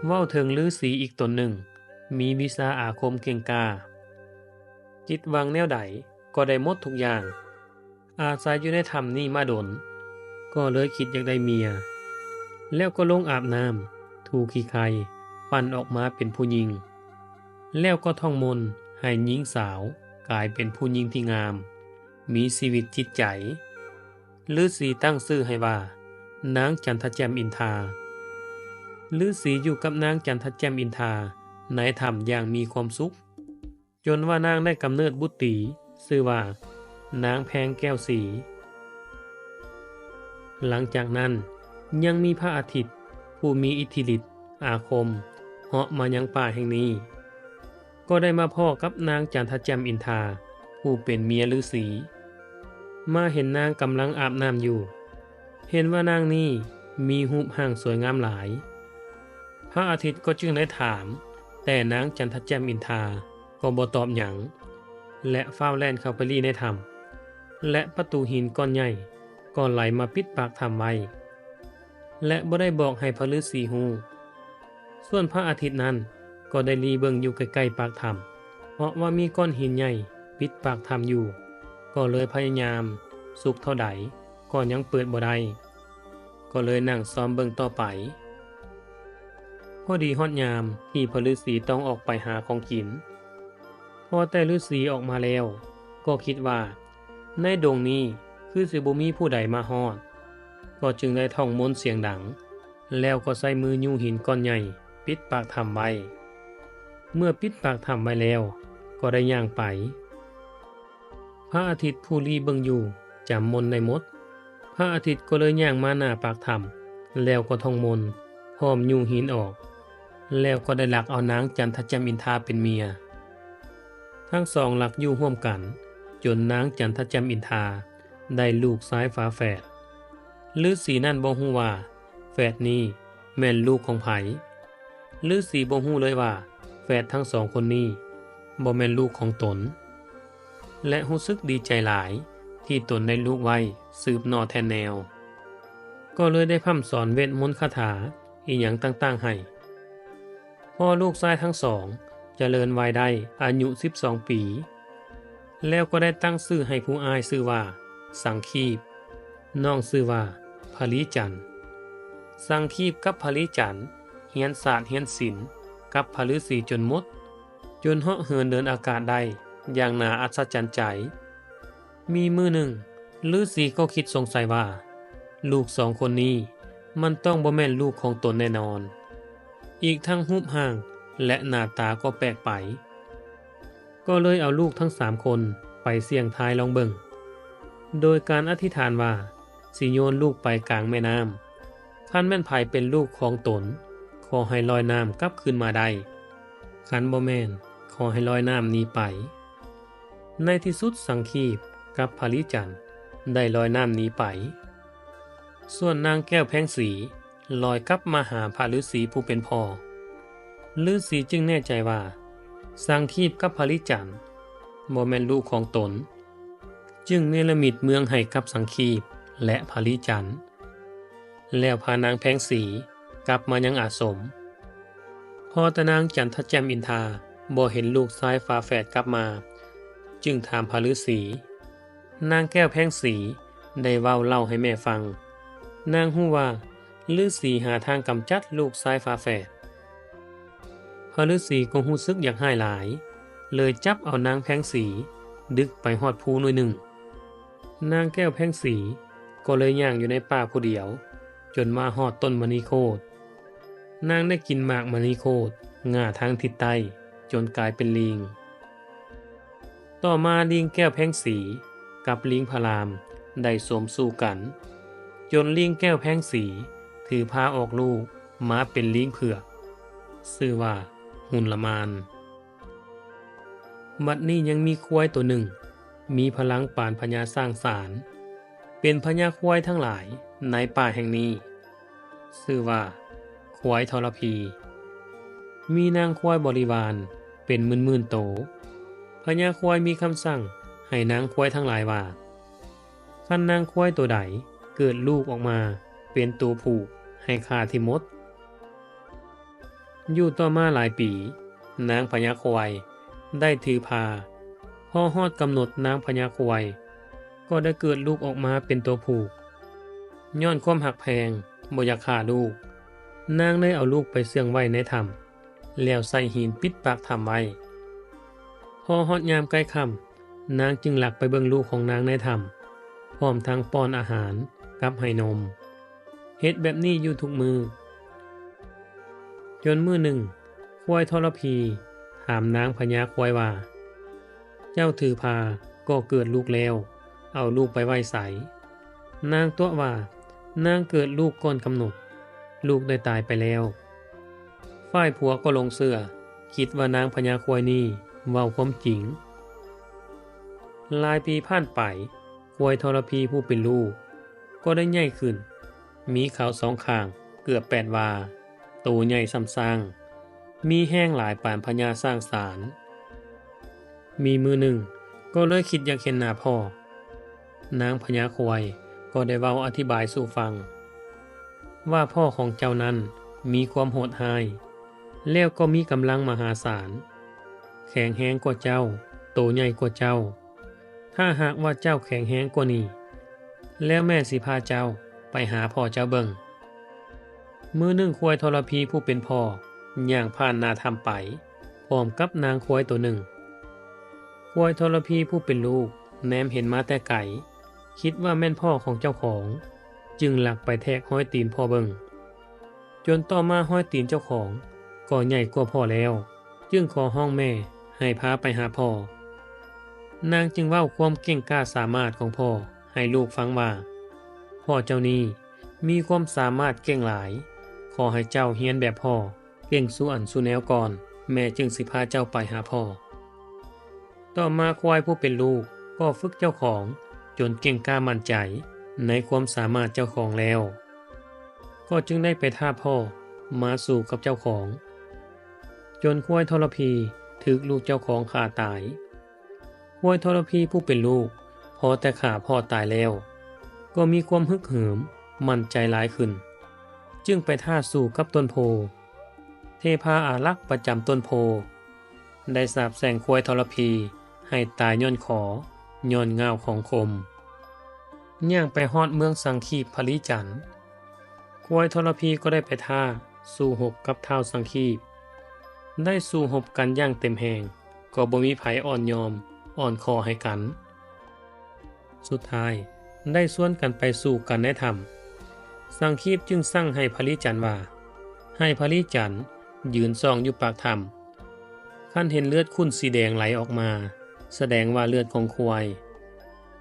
ເວົ້າເຖິງລືສີອີກຕົນໜຶ່ງ ມີວິຊາອາຄົມເກັ່ງກ້າ ຄິດຫວັງແນວໃດກໍໄດ້ໝົດທຸກຢ່າງ. ອາໄສຢູ່ໃນຖ້ຳນີ້ມາດົນ ກໍເລີຍຄິດຢາກໄດ້ເມຍ ແລ້ວກໍລົງອາບນ້ຳ ຖູຂີ້ໄຂ່ ປັ້ນອອກມາເປັນຜູ້ຍິງ ແລ້ວກໍທ່ອງມົນໃຫ້ຍິງສາວກາຍເປັນຜູ້ຍິງທີ່ງາມ ມີຊີວິດຈິດໃຈ. ລືສີຕັ້ງຊື່ໃຫ້ວ່າ ນາງຈັນທະແຈ່ມອິນທາ. ລືສີຢູ່ກັບນາງຈັນທະແຈ່ມອິນທາໃນຖ້ຳຢ່າງມີຄວາມສຸກ ຈົນວ່ານາງໄດ້ກຳເນີດບຸດຕີ ຊື່ວ່າ ນາງແພງແກ້ວສີ. ຫຼັງຈາກນັ້ນ ຍັງມີພະອາທິດ ຜູ້ມີອິດທິລິດ ອາຄົມ ເຫາະມາຍັງປ່າແຫ່ງນີ້ ກໍໄດ້ມາພໍ້ກັບນາງຈັນທະແຈ່ມອິນທາ ຜູ້ເປັນເມຍລືສີ ມາເຫັນນາງກຳລັງອາບນ້ຳຢູ່ ເຫັນວ່ານາງນີ້ມີຮູບຮ່າງສວຍງາມຫຼາຍ. ພະອາທິດກໍຈຶ່ງໄດ້ຖາມ ແຕ່ນາງຈັນທະແຈ່ມອິນທາກໍບໍ່ຕອບຫຍັງ ແລະ ຟ້າວແລ່ນເຂົ້າໄປລີ້ໃນຖ້ຳ ແລະ ປະຕູຫີນກ້ອນໃຫຍ່ກໍໄຫຼມາປິດປາກຖ້ຳໄວ້ ແລະ ບໍ່ໄດ້ບອກໃຫ້ພະລືສີຮູ້. ສ່ວນພະອາທິດນັ້ນກໍໄດ້ລີ້ເບິ່ງຢູ່ໃກ້ໆປາກຖ້ຳ ເພາະວ່າມີກ້ອນຫີນໃຫຍ່ປິດປາກຖ້ຳຢູ່ ກໍເລີຍພະຍາຍາມສຸກເທົ່າໃດກໍຍັງເປີດບໍ່ໄດ້ ກໍເລີຍນັ່ງຊອມເບິ່ງຕໍ່ໄປ. ພໍດີຮອດຍາມທີ່ພະລືສີຕ້ອງອອກໄປຫາຂອງກິນ ພໍແຕ່ລືສີອອກມາແລ້ວ ກໍຄິດວ່າໃນດົງນີ້ຄືຊິບໍ່ມີຜູ້ໃດມາຮອດ ກໍຈຶ່ງໄດ້ທ່ອງມົນສຽງດັງ ແລ້ວກໍໃຊ້ມືຍູ້ຫີນກ້ອນໃຫຍ່ປິດປາກຖ້ຳໄວ້. ເມື່ອປິດປາກຖ້ຳໄວ້ແລ້ວ ກໍໄດ້ຍ່າງໄປ. ພະອາທິດຜູ້ລີ້ເບິ່ງຢູ່ ຈຳມົນໄດ້ໝົດ. ພະອາທິດກໍເລີຍຍ່າງມາໜ້າປາກຖ້ຳ ແລ້ວກໍທ່ອງມົນ ພ້ອມຍູ້ຫີນອອກ ແລ້ວກໍໄດ້ລັກເອົານາງຈັນທະແຈ່ມອິນທາເປັນເມຍ. ທັງສອງລັກຢູ່ຮ່ວມກັນ ຈົນນາງຈັນທະແຈ່ມອິນທາໄດ້ລູກຊາຍຝາແຝດ. ລືສີນັ້ນບໍ່ຮູ້ວ່າແຝດນີ້ແມ່ນລູກຂອງໃຜ. ລືສີບໍ່ຮູ້ເລີຍວ່າແຝດທັງສອງຄົນນີ້ບໍ່ແມ່ນລູກຂອງຕົນ ແລະ ຮູ້ສຶກດີໃຈຫຼາຍທີ່ຕົນໄດ້ລູກໄວ້ສືບໜໍ່ແທນແນວ ກໍເລີຍໄດ້ພ່ຳສອນເວດມົນຄາຖາອີ່ຫຍັງຕ່າງໆໃຫ້. ພໍລູກຊາຍທັງສອງຈະເລີນວັຍໄດ້ອາຍຸສິບສອງປີ ແລ້ວກໍໄດ້ຕັ້ງຊື່ໃຫ້ຜູ້ອ້າຍຊື່ວ່າສັງຄີບ, ນ້ອງຊື່ວ່າພະລີຈັນ. ສັງຄີບກັບພະລີຈັນຮຽນສາດຮຽນສິນກັບພະລືສີຈົນໝົດ, ຈົນເຫາະເຫີນເດີນອາກາດໄດ້ຢ່າງໜ້າອັດສະຈັນໃຈ. ມີມື້ໜຶ່ງ, ລືສີກໍຄິດສົງໄສວ່າ ລູກສອງຄົນນີ້ມັນຕ້ອງບໍ່ແມ່ນລູກຂອງຕົນແນ່ນອນ. ອີກທັງຮູບຮ່າງ ແລະ ໜ້າຕາກໍແປກໄປ. ກໍເລີຍເອົາລູກທັງສາມຄົນໄປສ່ຽງທາຍລອງເບິ່ງ ໂດຍການອະທິຖານວ່າ ຊິໂຍນລູກໄປກາງແມ່ນ້ຳ. ຄັນແມ່ນໃຜເປັນລູກຂອງຕົນ, ຂໍໃຫ້ລອຍນ້ຳກັບຄືນມາໄດ້. ຄັນບໍ່ແມ່ນ, ຂໍໃຫ້ລອຍນ້ຳໜີໄປ. ໃນທີ່ສຸດ ສັງຄີບກັບພະລີຈັນໄດ້ລອຍນ້ຳໜີໄປ. ສ່ວນນາງແກ້ວແພງສີລອຍກັບມາຫາພະລືສີຜູ້ເປັນພໍ່. ລືສີຈຶ່ງແນ່ໃຈວ່າ ສັງຄີບກັບພະລີຈັນບໍ່ແມ່ນລູກຂອງຕົນ, ຈຶ່ງເນລະມິດເມືອງໃຫ້ກັບສັງຄີບ ແລະ ພະລີຈັນ. ແລ້ວພານາງແພງສີກັບມາຍັງອາສົມ. ພໍແຕ່ນາງຈັນທະແຈ່ມອິນທາບໍ່ເຫັນລູກຊາຍຝາແຝດກັບມາ, ຈຶ່ງຖາມພະລືສີ. ນາງແກ້ວແພງສີໄດ້ເວົ້າເລົ່າໃຫ້ແມ່ຟັງ. ນາງຮູ້ວ່າລືສີຫາທາງກຳຈັດລູກຊາຍຝາແຝດ. ພະລືສີກໍຮູ້ສຶກຢາກຮ້າຍຫຼາຍ, ເລີຍຈັບເອົານາງແພງສີດຶກໄປຮອດພູໜ່ວຍໜຶ່ງ. ນາງແກ້ວແພງສີກໍເລີຍຍ່າງຢູ່ໃນປ່າຜູ້ດຽວ ຈົນມາຮອດຕົ້ນມະນີໂຄດ. ນາງໄດ້ກິນໝາກມະນີໂຄດງ່າທາງທິດໃຕ້ ຈົນກາຍເປັນລີງ. ຕໍ່ມາລີງແກ້ວແພງສີກັບລີງພະລາມໄດ້ສົມສູ່ກັນ, ຈົນລີງແກ້ວແພງສີຖືພາອອກລູກມາເປັນລີງເຜືອກ, ຊື່ວ່າຮຸນລະມານ. ບັດນີ້ຍັງມີຄວາຍໂຕໜຶ່ງ ມີພະລັງປານພະຍາຊ້າງສານ, ເປັນພະຍາຄວາຍທັງຫຼາຍໃນປ່າແຫ່ງນີ້. ຊື່ວ່າຄວາຍທໍລະພີ. ມີນາງຄວາຍບໍລິວານເປັນໝື່ນໆໂຕ. ພະຍາຄວາຍມີຄຳສັ່ງໃຫ້ນາງຄວາຍທັງຫຼາຍວ່າ ຄັນນາງຄວາຍໂຕໃດເກີດລູກອອກມາເປັນໂຕຜູ້ ໃຫ້ຂ້າທີ່ໝົດ. ຢູ່ຕໍ່ມາຫຼາຍປີ, ນາງພະຍາຄວາຍໄດ້ຖືພາ. ພໍຮອດກຳນົດ, ນາງພະຍາຄວາຍກໍໄດ້ເກີດລູກອອກມາເປັນຕົວຜູ້. ຍ້ອນຄວາມຮັກແພງ, ບໍ່ຢາກຂ້າລູກ, ນາງໄດ້ເອົາລູກໄປເຊື່ອງໄວ້ໃນຖ້ຳ ແລ້ວໃສ່ຫີນປິດປາກຖ້ຳໄວ້. ພໍຮອດຍາມໃກ້ຄ່ຳ, ນາງຈຶ່ງລັກໄປເບິ່ງລູກຂອງນາງໃນຖ້ຳ, ພ້ອມທັງປ້ອນອາຫານກັບໃຫ້ນົມ. ເຮັດແບບນີ້ຢູ່ທຸກມື້. ຈົນມື້ໜຶ່ງ, ຄວາຍທໍລະພີຖາມນາງພະຍາຄວາຍວ່າ, ເຈົ້າຖືພາກໍເກີດລູກແລ້ວ, ເອົາລູກໄປໄວ້ໃສ? ນາງຕົວະວ່າ, ນາງເກີດລູກກ່ອນກຳນົດ, ລູກໄດ້ຕາຍໄປແລ້ວ. ຝ່າຍຜົວກໍຫຼົງເຊື່ອ, ຄິດວ່ານາງພະຍາຄວາຍນີ້ເວົ້າຄວາມຈິງ. ຫຼາຍປີຜ່ານໄປ, ຄວາຍທໍລະພີຜູ້ເປັນລູກກໍໄດ້ໃຫຍ່ຂຶ້ນ, ມີເຂົາສອງຂ້າງເກືອບແປດວາ, ໂຕໃຫຍ່ສ່ຳຊ້າງ, ມີແຮງຫຼາຍປານພະຍາຊ້າງສານ. ມີມື້ໜຶ່ງກໍເລີຍຄິດຢາກເຫັນໜ້າພໍ່. ນາງພະຍາຄວາຍກໍໄດ້ເວົ້າອະທິບາຍສູ່ຟັງວ່າ, ພໍ່ຂອງເຈົ້ານັ້ນມີຄວາມໂຫດຮ້າຍ, ແລ້ວກໍມີກຳລັງມະຫາສານ, ແຂງແຮງກວ່າເຈົ້າ, ໂຕໃຫຍ່ກວ່າເຈົ້າ. ຖ້າຫາກວ່າເຈົ້າແຂງແຮງກວ່ານີ້, ແລ້ວແມ່ຊິພາເຈົ້າໄປຫາພໍ່ເຈົ້າເບິ່ງ. ມື້ໜຶ່ງຄວາຍທໍລະພີຜູ້ເປັນພໍ່ຍ່າງຜ່ານໜ້າຖ້ຳໄປ ພ້ອມກັບນາງຄວາຍໂຕໜຶ່ງ. ຄວາຍທໍລະພີຜູ້ເປັນລູກແນມເຫັນມາແຕ່ໄກ, ຄິດວ່າແມ່ນພໍ່ຂອງເຈົ້າຂອງ, ຈຶ່ງລັກໄປແທກຮອຍຕີນພໍ່ເບິ່ງ. ຈົນຕໍ່ມາຮອຍຕີນເຈົ້າຂອງກໍໃຫຍ່ກວ່າພໍ່ແລ້ວ, ຈຶ່ງຂໍຮ້ອງແມ່ໃຫ້ພາໄປຫາພໍ່. ນາງຈຶ່ງເວົ້າຄວາມເກັ່ງກ້າສາມາດຂອງພໍ່ໃຫ້ລູກຟັງວ່າ, ພໍ່ເຈົ້ານີ້ມີຄວາມສາມາດເກັ່ງຫຼາຍ, ຂໍໃຫ້ເຈົ້າຮຽນແບບພໍ່, ເກັ່ງສູ່ອັນສູ່ແນວກ່ອນ, ແມ່ຈຶ່ງຊິພາເຈົ້າໄປຫາພໍ່. ຕໍ່ມາຄວາຍຜູ້ເປັນລູກກໍຝຶກເຈົ້າຂອງຈົນເກັ່ງກ້າໝັ້ນໃຈໃນຄວາມສາມາດເຈົ້າຂອງແລ້ວ, ກໍຈຶ່ງໄດ້ໄປທ້າພໍ່ມາສູ້ກັບເຈົ້າຂອງ, ຈົນຄວາຍທໍລະພີຖືກລູກເຈົ້າຂອງຂ້າຕາຍ. ຄວາຍທໍລະພີຜູ້ເປັນລູກພໍແຕ່ຂ້າພໍ່ຕາຍແລ້ວ, ກໍມີຄວາມຮຶກເຫີມໝັ້ນໃຈຫຼາຍຂຶ້ນ, ຈຶ່ງໄປທ້າສູ້ກັບຕົ້ນໂພ. ເທພາອາລັກປະຈຳຕົ້ນໂພ ໄດ້ສາບແຊ່ງຄວາຍທໍລະພີໃຫ້ຕາຍຍ້ອນຂໍ, ຍ້ອນງ່າວຂອງຄົມ. ຍ່າງໄປຮອດເມືອງສັງຄີບພະລີຈັນ, ຄວາຍທໍລະພີກໍໄດ້ໄປທ້າສູ້ຮົບກັບທ້າວສັງຄີບ. ໄດ້ສູ້ຮົບກັນຢ່າງເຕັມແຮງ, ກໍບໍ່ມີໃຜອ່ອນຍອມ, ອ່ອນຂໍໃຫ້ກັນ. ສຸດທ້າຍໄດ້ຊວນກັນໄປສູ້ກັນໃນຖ້ຳ. ສັງຄີບຈຶ່ງສັ່ງໃຫ້ພະລີຈັນວ່າ, ໃຫ້ພະລີຈັນຢືນສ່ອງຢູ່ປາກຖ້ຳ. ຄັນເຫັນເລືອດຂຸ້ນສີແດງໄຫຼອອກມາ, ສະແດງວ່າເລືອດຂອງຄວາຍ,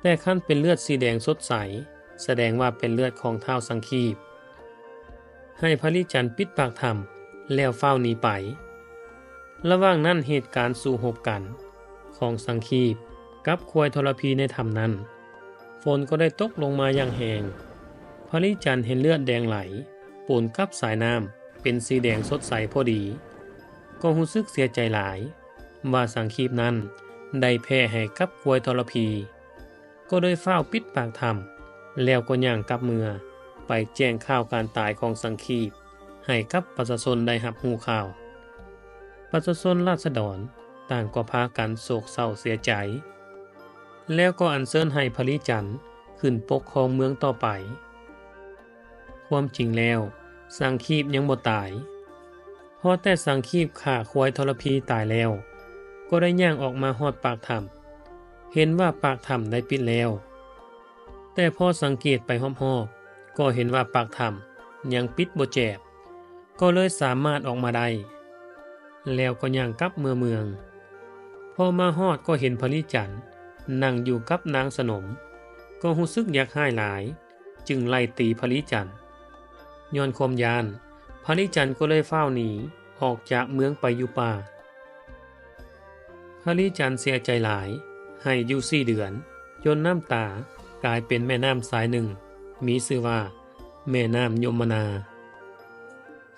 ແຕ່ຄັນເປັນເລືອດສີແດງສົດໃສ, ສະແດງວ່າເປັນເລືອດຂອງທ້າວສັງຄີບ. ໃຫ້ພະລີຈັນປິດປາກຖ້ຳ ແລ້ວຟ້າວໜີໄປ. ລະຫວ່າງນັ້ນເຫດການສູ້ຮົບກັນຂອງສັງຄີບກັບຄວາຍທໍລະພີໃນຖ້ຳນັ້ນ, ຝົນກໍໄດ້ຕົກລົງມາຢ່າງແຮງ. ພະລີຈັນເຫັນເລືອດແດງໄຫຼປົນກັບສາຍນ້ຳເປັນສີແດງສົດໃສພໍດີ, ກໍຮູ້ສຶກເສຍໃຈຫຼາຍວ່າສັງຄີບນັ້ນໄດ້ແພ້ໃຫ້ກັບຄວາຍທໍລະພີ. ກໍເລີຍຟ້າວປິດປາກຖ້ຳ ແລ້ວກໍຍ່າງກັບເມືອໄປແຈ້ງຂ່າວການຕາຍຂອງສັງຄີບໃຫ້ກັບປະຊາຊົນໄດ້ຮັບຮູ້ຂ່າວ. ປະຊາຊົນລາຊະດອນຕ່າງກໍພາກັນໂສກເສົ້າເສຍໃຈ, ແລ້ວກໍອັນເຊີນໃຫ້ພະລີຈັນຂຶ້ນປົກຄອງເມືອງຕໍ່ໄປ. ຄວາມຈິງແລ້ວ ສັງຄີບຍັງບໍ່ຕາຍ. ພໍແຕ່ສັງຄີບຂ້າຄວາຍທໍລະພີຕາຍແລ້ວ, ກໍໄດ້ຍ່າງອອກມາຮອດປາກຖ້ຳ, ເຫັນວ່າປາກຖ້ຳໄດ້ປິດແລ້ວ. ແຕ່ພໍສັງເກດໄປຮອບໆ, ກໍເຫັນວ່າປາກຖ້ຳຍັງປິດບໍ່ແຈບ, ກໍເລີຍສາມາດອອກມາໄດ້, ແລ້ວກໍຍ່າງກັບເມືອເມືອງ. ພໍມາຮອດກໍເຫັນພະລີຈັນນັ່ງຢູ່ກັບນາງສະໜົມ, ກໍຮູ້ສຶກຢາກຮ້າຍຫຼາຍ, ຈຶ່ງໄລ່ຕີພະລີຈັນ. ຍ້ອນຄວາມຢ້ານ, ພະລີຈັນກໍເລີຍຟ້າວໜີອອກຈາກເມືອງໄປຢູ່ປ່າ. ພະລີຈັນເສຍໃຈຫຼາຍ, ໄຫ້ຢູ່ສີ່ເດືອນ, ຈົນນ້ຳຕາກາຍເປັນແມ່ນ້ຳສາຍໜຶ່ງ, ມີຊື່ວ່າແມ່ນ້ຳຍົມມະນາ.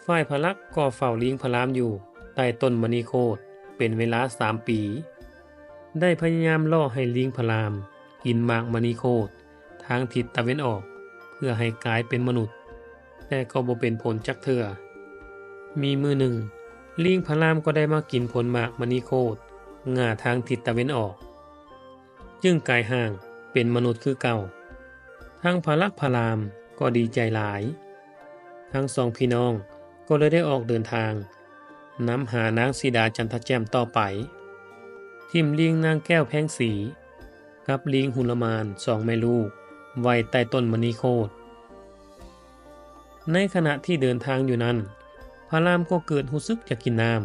ຝ່າຍພະລັກກໍເຝົ້າລິງພະລາມຢູ່ໃຕ້ຕົ້ນມະນີໂຄດເປັນເວລາສາມປີ, ໄດ້ພະຍາຍາມຫຼໍ່ໃຫ້ລິງພະລາມກິນໝາກມະນີໂຄດທາງທິດຕາເວັນອອກ ເພື່ອໃຫ້ກາຍເປັນມະນຸດ, ແຕ່ກໍບໍ່ເປັນຜົນຈັກເທື່ອ. ມີມື້ໜຶ່ງ, ລີງພະລາມກໍໄດ້ມາກິນຜົນໝາກມະນີໂຄດ ງ່າທາງທິດຕາເວັນອອກ ຈຶ່ງກາຍຮ່າງເປັນມະນຸດຄືເກົ່າ. ທັງພະລັກພະລາມກໍດີໃຈຫຼາຍ. ທັງສອງພີ່ນ້ອງກໍເລີຍໄດ້ອອກເດີນທາງ ນຳຫານາງສີດາຈັນທະແຈ່ມຕໍ່ໄປ, ຖິ້ມລີງນາງແກ້ວແພງສີ ກັບລີງຮຸລະມານສອງແມ່ລູກໄວ້ໃຕ້ຕົ້ນມະນີໂຄດ. ໃນຂະນະທີ່ເດີນທາງຢູ່ນັ້ນ, ພະລາມກໍເກີດຮູ້ສຶກຢາກກິນນ້ຳ,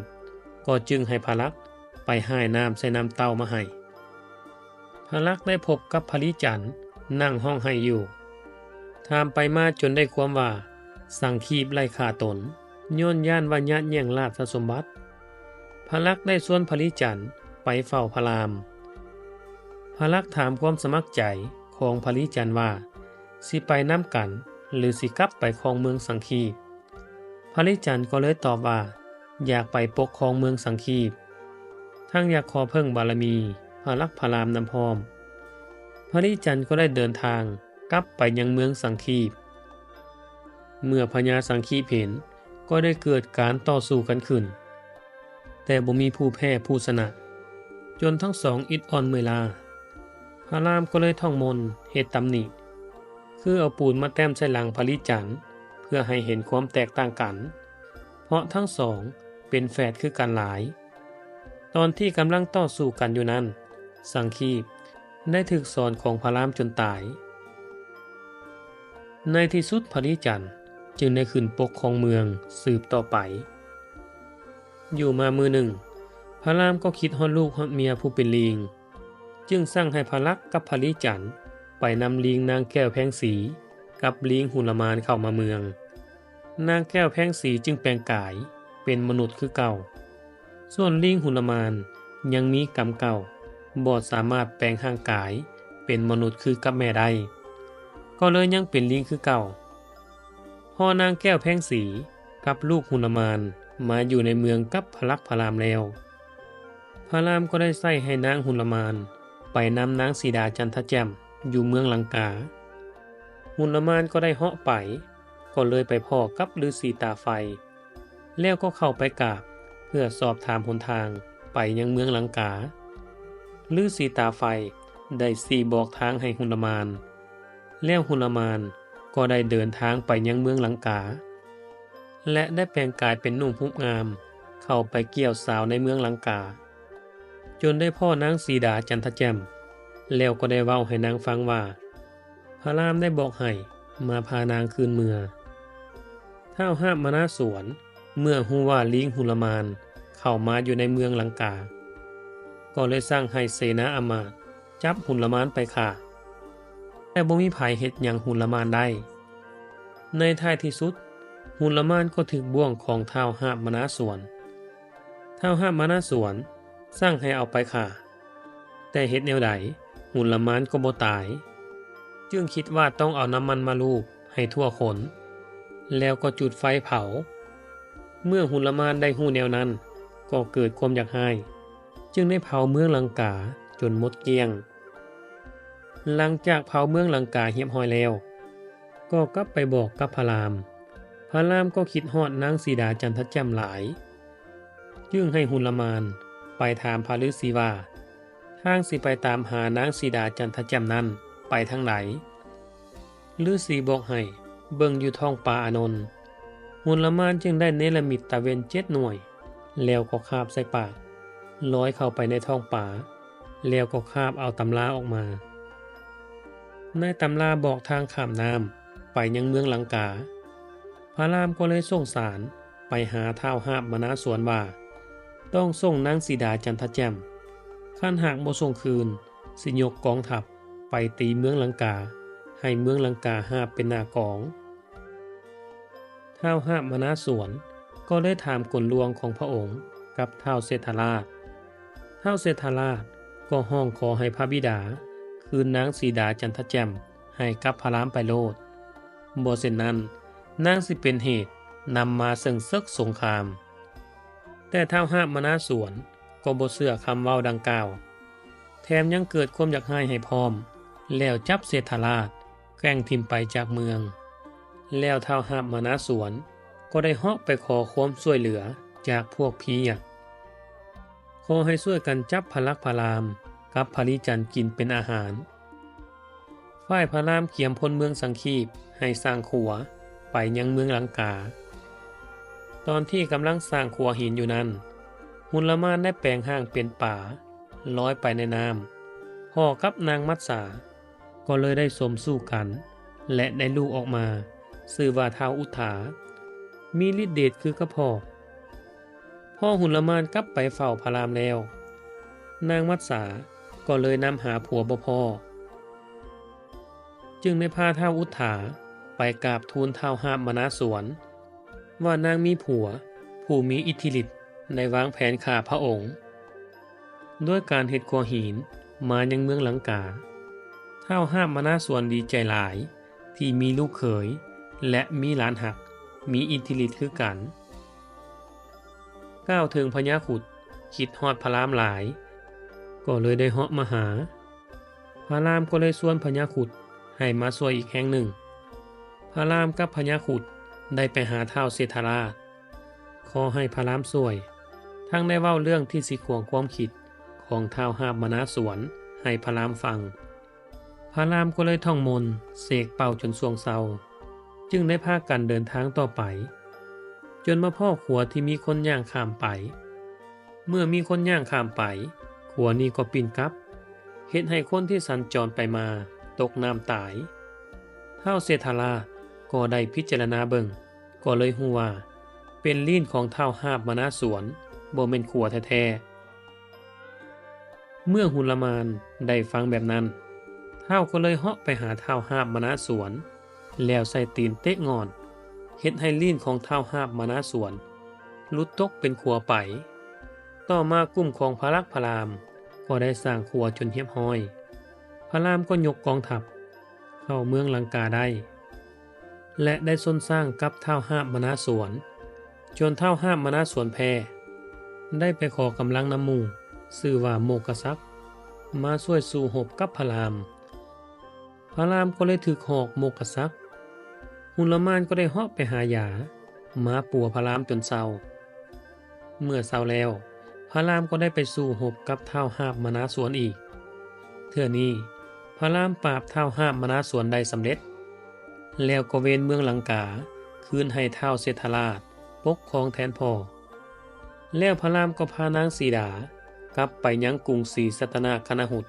ກໍຈຶ່ງໃຫ້ພະລັກໄປຫາຍນ້ຳໃສ່ນ້ຳເຕົ້າມາໃຫ້. ພະລັກໄດ້ພົບກັບພະລີຈັນນັ່ງຮ້ອງໄຫ້ຢູ່. ຖາມໄປມາຈົນໄດ້ຄວາມວ່າ ສັງຄີບໄລ່ຂ້າຕົນ, ຍ້ອນຢ້ານວ່າຍາດແຍ່ງລາຊະສົມບັດ. ພະລັກໄດ້ຊວນພະລີຈັນໄປເຝົ້າພະລາມ. ພະລັກຖາມຄວາມສະໝັກໃຈຂອງພະລີຈັນວ່າ ຊິໄປນຳກັນ ຫຼື ຊິກັບໄປຄອງເມືອງສັງຄີບ? ພະລີຈັນກໍເລີຍຕອບວ່າ ຢາກໄປປົກຄອງເມືອງສັງຄີບ, ທັງຢາກຂໍເພິ່ງບາລະມີພະລັກພະລາມນຳພ້ອມ. ພະລີຈັນກໍໄດ້ເດີນທາງກັບໄປຍັງເມືອງສັງຄີບ. ເມື່ອພະຍາສັງຄີບເຫັນ ກໍໄດ້ເກີດການຕໍ່ສູ້ກັນຂຶ້ນ, ແຕ່ບໍ່ມີຜູ້ແພ້ຜູ້ຊະນະ, ຈົນທັງສອງອິດອ່ອນເມື່ອຍລ້າ. ພະລາມກໍເລີຍທ່ອງມົນເຮັດຕຳໜິ, ຄືເອົາປູນມາແຕ້ມໃສ່ຫຼັງພະລີຈັນ ເພື່ອໃຫ້ເຫັນຄວາມແຕກຕ່າງກັນ, ເພາະທັງສອງເປັນແຝດຄືກັນຫຼາຍ. ຕອນທີ່ກຳລັງຕໍ່ສູ້ກັນຢູ່ນັ້ນ, ສັງຄີບໄດ້ຖືກສອນຂອງພະລາມຈົນຕາຍ. ໃນທີ່ສຸດພະລີຈັນຈຶ່ງໄດ້ຂຶ້ນປົກຄອງເມືອງສືບຕໍ່ໄປ. ຢູ່ມາມື້ໜຶ່ງ, ພະລາມກໍຄິດຮອດລູກຮອດເມຍຜູ້ເປັນລີງ, ຈຶ່ງສັ່ງໃຫ້ພະລັກກັບພະລີຈັນໄປນຳລີງນາງແກ້ວແພງສີກັບລີງຮຸລະມານເຂົ້າມາເມືອງ. ນາງແກ້ວແພງສີຈຶ່ງແປງກາຍເປັນມະນຸດຄືເກົ່າ. ສ່ວນລີງຮຸລະມານຍັງມີກຳເກົ່າ, ບໍ່ສາມາດແປງຮ່າງກາຍເປັນມະນຸດຄືກັບແມ່ໄດ້, ກໍເລີຍຍັງເປັນລີງຄືເກົ່າ. ພໍນາງແກ້ວແພງສີກັບລູກຮຸລະມານມາຢູ່ໃນເມືອງກັບພະລັກພະລາມແລ້ວ, ພະລາມກໍໄດ້ໃຊ້ໃຫ້ນາງຮຸລະມານໄປນຳນາງສີດາຈັນທະແຈ່ມຢູ່ເມືອງລັງກາ. ຮຸລະມານກໍໄດ້ເຫາະໄປ, ກໍເລີຍໄປພໍ້ກັບລືສີຕາໄຟ, ແລ້ວກໍເຂົ້າໄປກາບເພື່ອສອບຖາມຫົນທາງໄປຍັງເມືອງລັງກາ. ລືສີຕາໄຟໄດ້ຊີ້ບອກທາງໃຫ້ຮຸລະມານ, ແລ້ວຮຸລະມານກໍໄດ້ເດີນທາງໄປຍັງເມືອງລັງກາ ແລະ ໄດ້ແປງກາຍເປັນໜຸ່ມຮູບງາມເຂົ້າໄປກ່ຽວສາວໃນເມືອງລັງກາ. ຈົນໄດ້ພໍ້ນາງສີດາຈັນທະແຈ່ມ, ແລ້ວກໍໄດ້ເວົ້າໃຫ້ນາງຟັງວ່າ ພະລາມໄດ້ບອກໃຫ້ມາພານາງຄືນເມືອ. ທ້າວຮາບມະນາສວນເມື່ອຮູ້ວ່າລີງຮຸລະມານເຂົ້າມາຢູ່ໃນເມືອງລັງກາ, ກໍເລີຍສັ່ງໃຫ້ເສນາອາມາດຈັບຮຸລະມານໄປຂ້າ, ແຕ່ບໍ່ມີໃຜເຮັດຫຍັງຮຸລະມານໄດ້. ໃນທ້າຍທີ່ສຸດ, ຮຸລະມານກໍຖືກບ່ວງຂອງທ້າວຮາບມະນາສວນ. ທ້າວຮາບມະນາສວນສັ່ງໃຫ້ເອົາໄປຂ້າ, ແຕ່ເຮັດແນວໃດຮຸລະມານກໍບໍ່ຕາຍ, ຈຶ່ງຄິດວ່າຕ້ອງເອົານ້ຳມັນມາລູບໃຫ້ທົ່ວຂົນ, ແລ້ວກໍຈຸດໄຟເຜົາ. ເມື່ອຮຸລະມານໄດ້ຮູ້ແນວນັ້ນ, ກໍເກີດຄວາມຢາກຮ້າຍ, ຈຶ່ງໄດ້ເຜົາເມືອງລັງກາຈົນໝົດກ້ຽງ. ຫຼັງຈາກເຜົາເມືອງລັງກາຮຽບຮ້ອຍແລ້ວ, ກໍກັບໄປບອກກັບພະລາມ. ພະລາມກໍຄິດຮອດນາງສີດາຈັນທະແຈ່ມຫຼາຍ, ຈຶ່ງໃຫ້ຮຸລະມານໄປຖາມພະລືສີວ່າ ທາງຊິໄປຕາມຫານາງສີດາຈັນທະແຈ່ມນັ້ນໄປທາງໃດ? ລືສີບອກໃຫ້ເບິ່ງຢູ່ທ້ອງປາອານົນ. ຮຸລະມານຈຶ່ງໄດ້ເນລະມິດຕາເວັນເຈັດໜ່ວຍ, ແລ້ວກໍຄາບໃສ່ປາກ, ລອຍເຂົ້າໄປໃນທ້ອງປາ, ແລ້ວກໍຄາບເອົາຕຳລາອອກມາ. ໃນຕຳລາບອກທາງຂ້າມນ້ຳໄປຍັງເມືອງລັງກາ. ພະລາມກໍເລີຍສົ່ງສານໄປຫາທ້າວຮາບມະນາສວນວ່າ ຕ້ອງສົ່ງນາງສີດາຈັນທະແຈ່ມ, ຄັນຫາກບໍ່ສົ່ງຄືນ, ຊິຍົກກອງທັບໄປຕີເມືອງລັງກາ, ໃຫ້ເມືອງລັງກາຮາບເປັນໜ້າກອງ. ທ້າວຮາບມະນາສວນກໍໄດ້ຖາມກົນຫຼວງຂອງພະອົງກັບທ້າວເສດຖະລາດ. ທ້າວເສດຖະລາດກໍຮ້ອງຂໍໃຫ້ພະບິດາຄືນນາງສີດາຈັນທະແຈ່ມໃຫ້ກັບພະລາມໄປໂລດ. ບໍ່ເຊັ່ນນັ້ນ, ນາງຊິເປັນເຫດນຳມາເຊິ່ງເສິກສົງຄາມ. ແຕ່ທ້າວຮາບມະນາສວນກໍບໍ່ເຊື່ອຄຳເວົ້າດັ່ງກ່າວ, ແຖມຍັງເກີດຄວາມຢາກຮ້າຍໃຫ້ພ້ອມ, ແລ້ວຈັບເສດຖະລາດແກວ່ງຖິ້ມໄປຈາກເມືອງ. ແລ້ວທ້າວຮາບມະນາສວນກໍໄດ້ເຫາະໄປຂໍຄວາມຊ່ວຍເຫຼືອ ຈາກພວກຜີຍັກ. ຂໍໃຫ້ຊ່ວຍກັນຈັບພະລັກພະລາມກັບພະລີຈັນກິນເປັນອາຫານ. ຝ່າຍພະລາມກຽມພົນເມືອງສັງຄີບໃຫ້ສ້າງຂົວໄປຍັງເມືອງລັງກາ. ຕອນທີ່ກຳລັງສ້າງຂົວຫີນຢູ່ນັ້ນ, ຮຸນລະມານໄດ້ແປງຮ່າງເປັນປາ ລອຍໄປໃນນ້ຳ ພ້ອມກັບນາງມັດສາ ກໍເລີຍໄດ້ສົມສູ່ກັນ ແລະ ໄດ້ລູກອອກມາ ຊື່ວ່າທ້າວອຸດຖາ ມີລິດເດດຄືກັບພໍ່. ພໍຮຸນລະມານກັບໄປເຝົ້າພະລາມແລ້ວ, ນາງມັດສາກໍເລີຍນຳຫາຜົວບໍ່ພໍ້, ຈຶ່ງໄດ້ພາທ້າວອຸດຖາໄປກາບທູນທ້າວຮາບມະນາສວນ ວ່ານາງມີຜົວຜູ້ມີອິດທິລິດໄດ້ວາງແຜນຂ້າພະອົງ ໂດຍການເຮັດຂົວຫີນມາຍັງເມືອງລັງກາ. ທ້າວຮາບມະນາສວນດີໃຈຫຼາຍທີ່ມີລູກເຂີຍ ແລະ ມີຫຼານຮັກມີອິດທິລິດຄືກັນ. ກ່າວເຖິງພະຍາຄຸດຄິດຮອດພະລາມຫຼາຍ ກໍເລີຍໄດ້ເຫາະມາຫາ. ພະລາມກໍເລີຍຊວນພະຍາຄຸດໃຫ້ມາຊ່ວຍອີກແຮງໜຶ່ງ. ພະລາມກັບພະຍາຄຸດໄດ້ໄປຫາທ້າວເສດຖະລາດ ຂໍໃຫ້ພະລາມຊ່ວຍ, ທັງໄດ້ເວົ້າເລື່ອງທີ່ຊິຂວາງຄວາມຄິດຂອງທ້າວຮາບມະນາສວນໃຫ້ພະລາມຟັງ. ພະລາມກໍເລີຍທ່ອງມົນເສກເປົ່າຈົນຊ່ວງເຊົ້າ, ຈຶ່ງໄດ້ພາກັນເດີນທາງຕໍ່ໄປ ຈົນມາພໍ້ຂົວທີ່ມີຄົນຍ່າງຂ້າມໄປ. ເມື່ອມີຄົນຍ່າງຂ້າມໄປ, ຂົວນີ້ກໍປິ່ນກັບ, ເຮັດໃຫ້ຄົນທີ່ສັນຈອນໄປມາຕົກນ້ຳຕາຍ. ທ້າວເສດຖະລາດກໍໄດ້ພິຈາລະນາເບິ່ງ, ກໍເລີຍຮູ້ວ່າເປັນລີ້ນຂອງທ້າວຮາບມະນາສວນ, ບໍ່ແມ່ນຂົວແທ້ໆ. ເມື່ອຮຸນລະມານໄດ້ຟັງແບບນັ້ນ, ທ້າວກໍເລີຍເຫາະໄປຫາທ້າວຮາບມະນາສວນ, ແລ້ວໃຊ້ຕີນເຕະງ່ອນ, ເຮັດໃຫ້ລີ້ນຂອງທ້າວຮາບມະນາສວນຫຼຸດຕົກເປັນຂົວໄປ. ຕໍ່ມາກຸ່ມຂອງພະລັກພະລາມກໍໄດ້ສ້າງຂົວຈົນຮຽບຮ້ອຍ. ພະລາມກໍຍົກກອງທັບເຂົ້າເມືອງລັງກາໄດ້ ແລະ ໄດ້ຊົນຊ້າງກັບທ້າວຮາບມະນາສວນ, ຈົນທ້າວຮາບມະນາສວນແພ້, ໄດ້ໄປຂໍກຳລັງນຳໝູ່ຊື່ວ່າໂມກກະສັກ ມາຊ່ວຍສູ້ຮົບກັບພະລາມ. ພະລາມກໍເລີຍຖືກຫອກໂມກກະສັກ. ຮຸນລະມານກໍໄດ້ເຫາະໄປຫາຢາມາປົວພະລາມຈົນເຊົາ. ເມື່ອເຊົາແລ້ວ, ພະລາມກໍໄດ້ໄປສູ້ຮົບກັບທ້າວຮາບມະນາສວນອີກ. ເທື່ອນີ້, ພະລາມປາບທ້າວຮາບມະນາສວນໄດ້ສຳເລັດ, ແລ້ວກໍເວນເມືອງລັງກາຄືນໃຫ້ທ້າວເສດຖະລາດປົກຄອງແທນພໍ່. ແລ້ວພະລາມກໍພານາງສີດາກັບໄປຍັງກຸງສີສັດຕະນາຄະນະຫຸດ,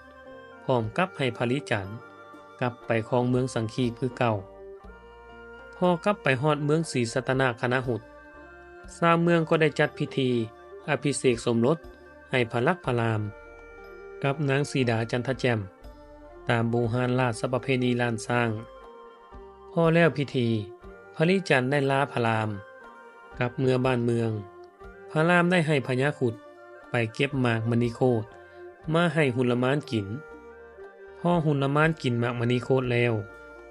ພ້ອມກັບໃຫ້ພະລີຈັນກັບໄປຄອງເມືອງສັງຄີບຄືເກົ່າ. ພໍກັບໄປຮອດເມືອງສີສັດຕະນາຄະນະຫຸດ, ຊາວເມືອງກໍໄດ້ຈັດພິທີອະພິເສກສົມລົດໃຫ້ພະລັກພະລາມກັບນາງສີດາຈັນທະແຈ່ມ ຕາມບູຮານລາຊະປະເພນີລ້ານຊ້າງ. ພໍແລ້ວພິທີ, ພະລີຈັນໄດ້ລາພະລາມກັບເມືອບ້ານເມືອງ. ພະລາມໄດ້ໃຫ້ພະຍາຄຸດໄປເກັບໝາກມະນີໂຄດມາໃຫ້ຮຸນລະມານກິນ. ພໍຮຸນລະມານກິນໝາກມະນີໂຄດແລ້ວ,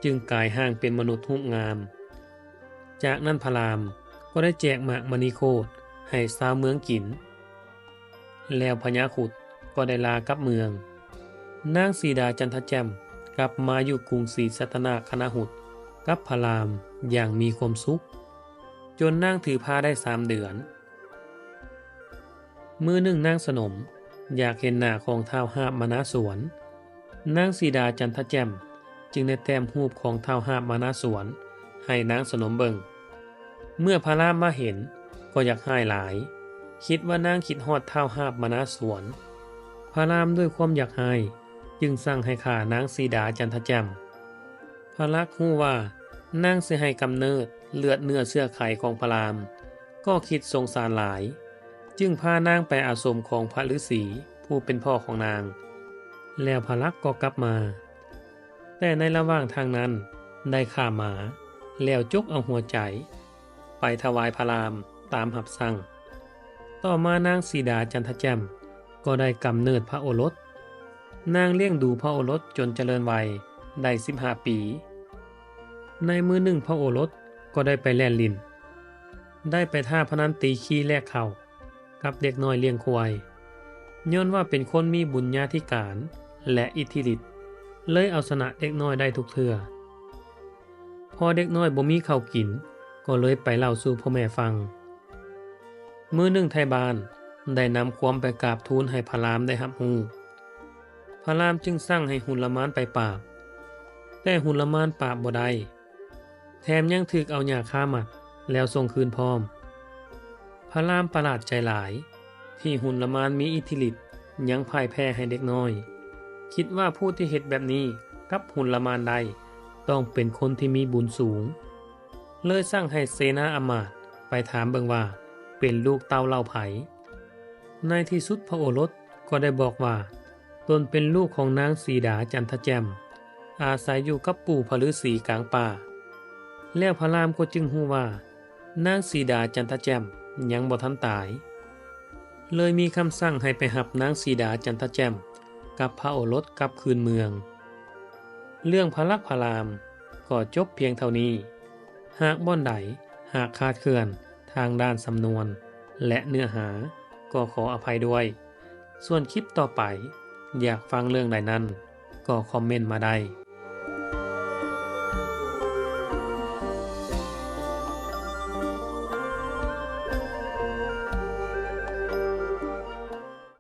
ຈຶ່ງກາຍຮ່າງເປັນມະນຸດຮູບງາມ. ຈາກນັ້ນພະລາມກໍໄດ້ແຈກໝາກມະນີໂຄດໃຫ້ຊາວເມືອງກິນ. ແລ້ວພະຍາຄຸດກໍໄດ້ລາກັບເມືອງ. ນາງສີດາຈັນທະແຈ່ມກັບມາຢູ່ກຸງສີສັດຕະນາຄະນະຫຸດກັບພະລາມຢ່າງມີຄວາມສຸກ, ຈົນນາງຖືພາໄດ້ສາມເດືອນ. ມື້ໜຶ່ງນາງສະໜົມຢາກເຫັນໜ້າຂອງທ້າວຮາບມະນາສວນ. ນາງສີດາຈັນທະແຈ່ມຈຶ່ງໄດ້ແຕ້ມຮູບຂອງທ້າວຮາບມະນາສວນໃຫ້ນາງສະໜົມເບິ່ງ. ເມື່ອພະລາມມາເຫັນກໍຢາກຮ້າຍຫຼາຍ, ຄິດວ່ານາງຄິດຮອດທ້າວຮາບມະນາສວນ. ພະລາມດ້ວຍຄວາມຢາກຮ້າຍຈຶ່ງສັ່ງໃຫ້ຂ້ານາງສີດາຈັນທະແຈ່ມ. ພະລັກຮູ້ວ່ານາງຊິໃຫ້ກຳເນີດເລືອດເນື້ອເຊື້ອໄຂຂອງພະລາມ, ກໍຄິດສົງສານຫຼາຍ, ຈຶ່ງພານາງໄປອາສົມຂອງພະລືສີຜູ້ເປັນພໍ່ຂອງນາງ, ແລ້ວພະລັກກໍກັບມາ. ແຕ່ໃນລະຫວ່າງທາງນັ້ນໄດ້ຂ້າໝາ, ແລ້ວຈົກເອົາຫົວໃຈໄປຖວາຍພະລາມຕາມຮັບສັ່ງ. ຕໍ່ມານາງສີດາຈັນທະແຈ່ມກໍໄດ້ກຳເນີດພະໂອລົດ. ນາງລ້ຽງດູພະໂອລົດຈົນຈະເລີນໄວໄດ້ສິບຫ້າປີ. ໃນມື້ໜຶ່ງພະໂອລົດກໍໄດ້ໄປແລ່ນຫຼິ້ນ, ໄດ້ໄປທ້າພະນັນຕີຂີ້ແລກເຂົ້າ ກັບເດັກນ້ອຍລ້ຽງຄວາຍ. ຍ້ອນວ່າເປັນຄົນມີບຸນຍາທິການ ແລະ ອິດທິລິດ, ເລີຍເອົາຊະນະເດັກນ້ອຍໄດ້ທຸກເທື່ອ. ພໍເດັກນ້ອຍບໍ່ມີເຂົ້າກິນ, ກໍເລີຍໄປເລົ່າສູ່ພໍ່ແມ່ຟັງ. ມື້ໜຶ່ງໄທບ້ານໄດ້ນຳຄວາມໄປກາບທູນໃຫ້ພະລາມໄດ້ຮັບຮູ້. ພະລາມຈຶ່ງສັ່ງໃຫ້ຮຸນລະມານໄປປາບ, ແຕ່ຮຸນລະມານປາບບໍ່ໄດ້, ແຖມຍັງຖືກເອົາຫຍ້າຄາມັດແລ້ວສົ່ງຄືນພ້ອມ. ພະລາມປະຫຼາດໃຈຫຼາຍ ທີ່ຮຸນລະມານມີອິດທິລິດຍັງພ່າຍແຜ່ໃຫ້ເດັກນ້ອຍ, ຄິດວ່າຜູ້ທີ່ເຮັດແບບນີ້ກັບຮຸນລະມານໄດ້ ຕ້ອງເປັນຄົນທີ່ມີບຸນສູງ, ເລີຍສັ່ງໃຫ້ເສນາອຳມາດໄປຖາມເບິ່ງວ່າເປັນລູກເຕົ້າເຫຼົ່າໃຜ. ໃນທີ່ສຸດພະໂອລົດກໍໄດ້ບອກວ່າຕົນເປັນລູກຂອງນາງສີດາຈັນທະແຈ່ມ ອາໄສຢູ່ກັບປູ່ພະລືສີກາງປ່າ. ແລ້ວພະລາມກໍຈຶ່ງຮູ້ວ່ານາງສີດາຈັນທະແຈ່ມຍັງບໍ່ທັນຕາຍ, ເລີຍມີຄຳສັ່ງໃຫ້ໄປຮັບນາງສີດາຈັນທະແຈ່ມກັບພະໂອລົດກັບຄືນເມືອງ. ເລື່ອງພະລັກພະລາມກໍຈົບພຽງເທົ່ານີ້. ຫາກບ່ອນໃດຫາກຄາດເຄື່ອນທາງດ້ານສຳນວນ ແລະ ເນື້ອຫາ ກໍຂໍອະໄພດ້ວຍ. ສ່ວນຄລິບຕໍ່ໄປ ຢາກຟັງເລື່ອງໃດນັ້ນ ກໍຄອມເມັນມາໄດ້.